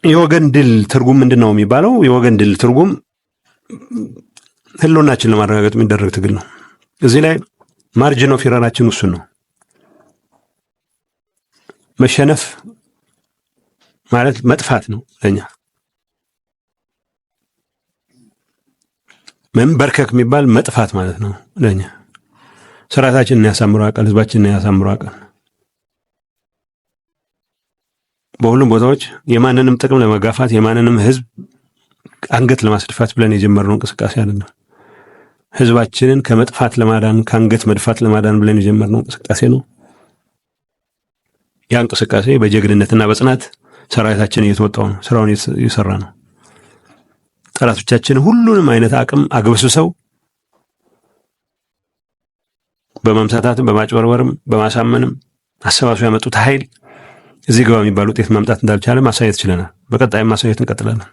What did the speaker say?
የወገን ድል ትርጉም ምንድን ነው የሚባለው? የወገን ድል ትርጉም ህልውናችን ለማረጋገጥ የሚደረግ ትግል ነው። እዚህ ላይ margin of error ኣችን ውሱን ነው። መሸነፍ ማለት መጥፋት ነው ለኛ። መንበርከክ የሚባል መጥፋት ማለት ነው ለኛ። ስርዓታችንን ያሳምረው አቃል፣ ህዝባችንን ያሳምረው አቃል። በሁሉም ቦታዎች የማንንም ጥቅም ለመጋፋት የማንንም ህዝብ አንገት ለማስደፋት ብለን የጀመርነው እንቅስቃሴ አይደለም። ህዝባችንን ከመጥፋት ለማዳን፣ ከአንገት መድፋት ለማዳን ብለን የጀመርነው እንቅስቃሴ ነው። ያ እንቅስቃሴ በጀግንነትና በጽናት ሰራዊታችን እየተወጣው ነው፣ ስራውን እየሰራ ነው። ጠላቶቻችን ሁሉንም አይነት አቅም አግበስብሰው በማምታታትም በማጭበርበርም በማሳመንም አሰባስበው ያመጡት ኃይል እዚህ ግባ የሚባል ውጤት ማምጣት እንዳልቻለ ማሳየት ችለናል። በቀጣይም ማሳየት እንቀጥላለን።